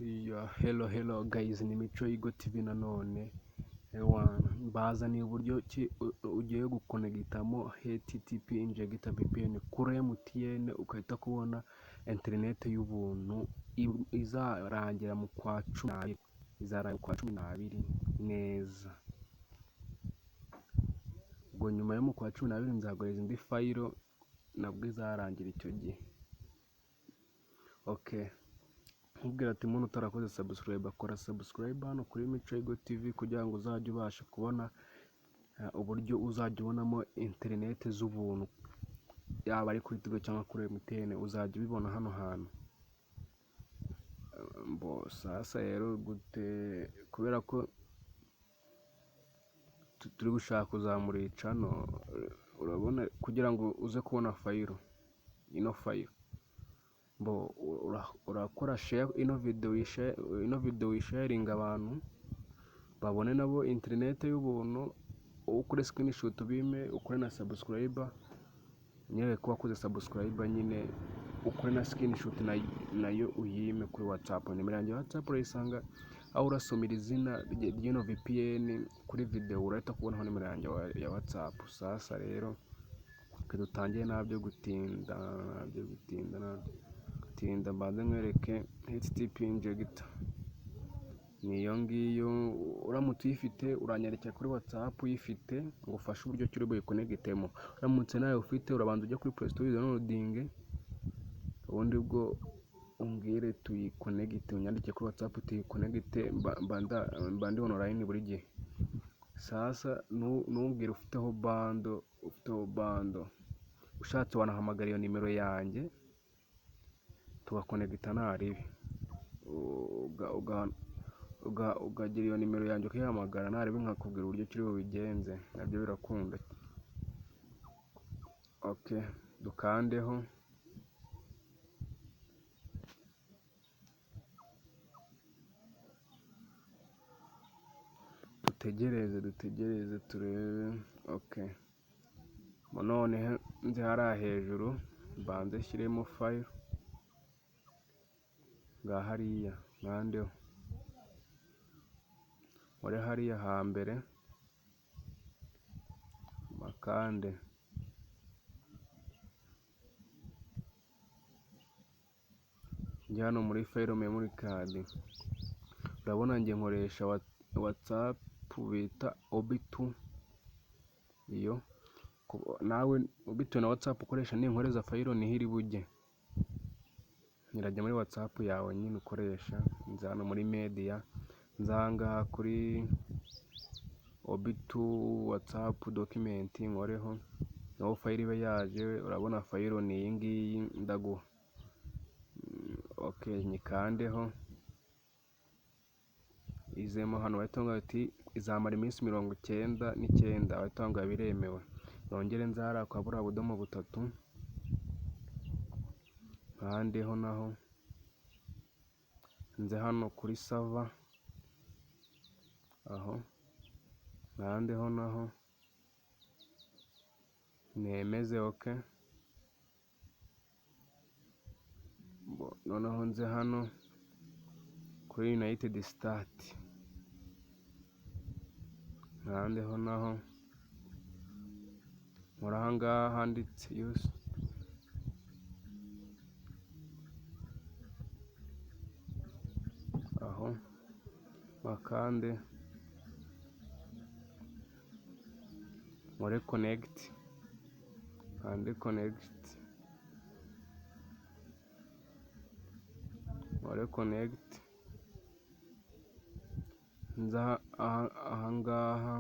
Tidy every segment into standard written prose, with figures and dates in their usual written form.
Hello hello guys, ni Mico Yigo TV nanone. Ewana, mbazaniye uburyo ki ugiye gukonegitamo HTTP Injector VPN kuri MTN, ugahita kubona interineti y'ubuntu izarangira mu kwa 12, izarangira mu kwa 12 neza. Ubwo nyuma yo mu kwa 12 nzaguhereza indi file, nabwo izarangira icyo gihe. Okay. Nkubwira ati muntu utarakoze subscribe, akora subscribe hano kuri Mico Yigo TV kugira ngo uzajye ubasha kubona uburyo uzajya ubonamo interineti z'ubuntu, yaba ari kuri Tigo cyangwa kuri MTN, uzajya ubibona hano hantu. Mbo sasa rero gute, kubera ko turi gushaka kuzamura iyi channel, urabona kugira ngo uze kubona file, ino file, mbo urakora share ino video, ino video uyisharinga abantu babone nabo interineti y'ubuntu, ukore screenshot ubime, ukore na subscribe, nyereke ko wakoze subscribe nyine, ukore na screenshot nayo uyime kuri WhatsApp. Nimero yanjye ya WhatsApp urayisanga aho urasomera izina ry'ino VPN kuri video, urahita kubonaho nimero yanjye ya WhatsApp. Sasa rero reka dutangire nta byo gutinda, nta byo gutinda, nta byo gutinda, mbanze nkwereke HTTP Injector. Ni iyo ngiyo, uramutse uyifite uranyandikira kuri WhatsApp uyifite, ngufashe uburyo ki uri buyikonegitemo. Uramutse nawe ufite, urabanza ujya kuri Play Store uyidownloadinge, ubundi bwo umbwire tuyikonegite, unyandike kuri WhatsApp tuyikonegite, mba ndi online buri gihe. Sasa ntumbwire ufiteho bundle, ufiteho bundle, ushatse wanahamagara iyo nimero yanjye tugakonegita nta ribi. Ukagira iyo nimero yanjye ukayihamagara nta ribi, nkakubwira uburyo ki uri bubigenze, nabyo birakunda. Okay, dukandeho. Dutegereze, dutegereze turebe. Okay, none nze hariya hejuru mbanze nshyiremo file, ngaha hariya nkandeho, nkore hariya hambere mpakande. Njye hano muri file memory card, urabona njye nkoresha WhatsApp bita Obitu, iyo nawe bitewe na WhatsApp ukoresha, ninkohereza file niho iri bujye, irajya muri WhatsApp yawe nyine ukoresha. Nza hano muri media, nza aha ngaha kuri Obitu WhatsApp document nkoreho, naho file ibe yaje. Urabona file ni iyi ngiyi ndaguha. Okay, nyikandeho izemo hano, bahita bambwira bati izamara iminsi 99, bahita bambwira biremewe. Nongere nze hariya kwa buriya budomo butatu nkandeho, naho nze hano kuri server aho nkandeho, naho nemeze. Okay, noneho nze hano kuri United States nkandeho, naho nkora aha ngaha handitse use, aho mpakande, nkore connect, nkande connect, nkore connect, nze aha ngaha.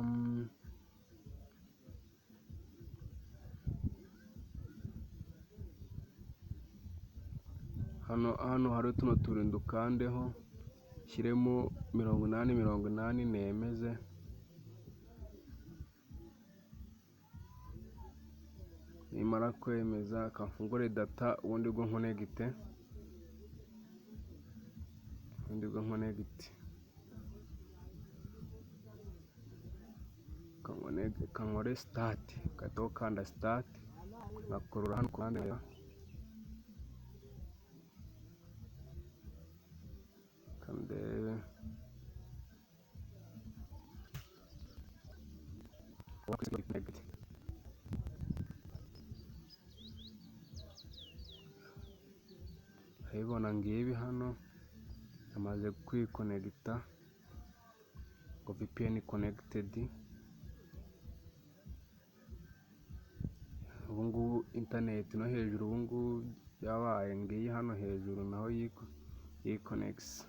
Hano hari tuno tuntu, dukandeho, nshyiremo 80 80, nemeze. Nimara kwemeza, kamfungure data, ubundi bwo nkonegite, ubundi bwo nkonegite, kankore start, ugahita ukanda start, ngakurura hano ku ruhande, Connect. Urabibona ngibi hano yamaze kwikonegita, ngo VPN connected. Ubu ngubu internet no hejuru ubu ngubu byabaye, ngiyi hano hejuru naho yikonegise.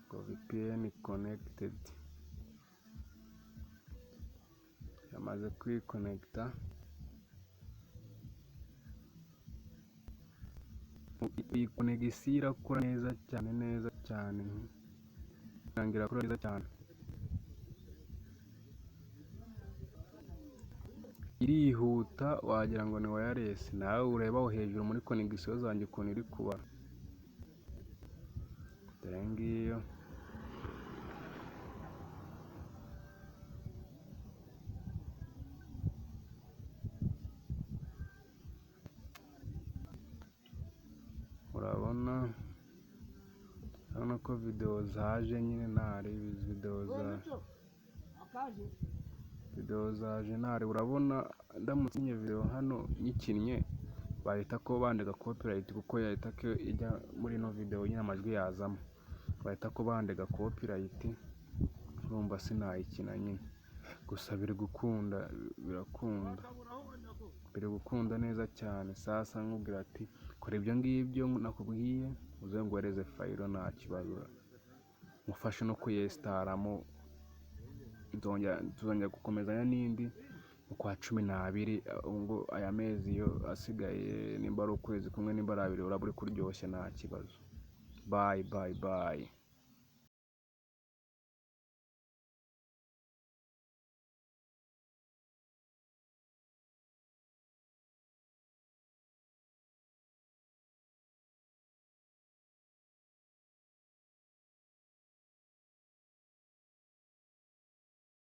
Ngo VPN connected, yamaze kwikonegita. Iyi connection irakora neza cyane, neza cyane, irakora neza cyane, irihuta wagira ngo ni wireless. Nawe ureba aho hejuru muri connection zanjye ukuntu iri kubara, dore ngiyo. Urabona ko video zaje nyine, ntari video zaje ntari. Urabona ndamutse nkinye video hano nyikinnye, bahita ko bandega copyright, kuko yahita ko ijya muri ino video nyine, amajwi yazamo, bahita ko bandega copyright. Urumva sinayikina nyine, gusa biri gukunda, birakunda, biri gukunda neza cyane. Sasa nkubwira ati kora ibyo ngibyo nakubwiye, uze nguhereze file, nta kibazo, mufashe no kuyesitaramo. Tuzongera gukomezanya n'indi mu kwa 12. Ubwo aya mezi yo asigaye, nimba ari ukwezi kumwe, nimba ari abiri, uraba uri kuryoshya, nta kibazo. Bye bye bye.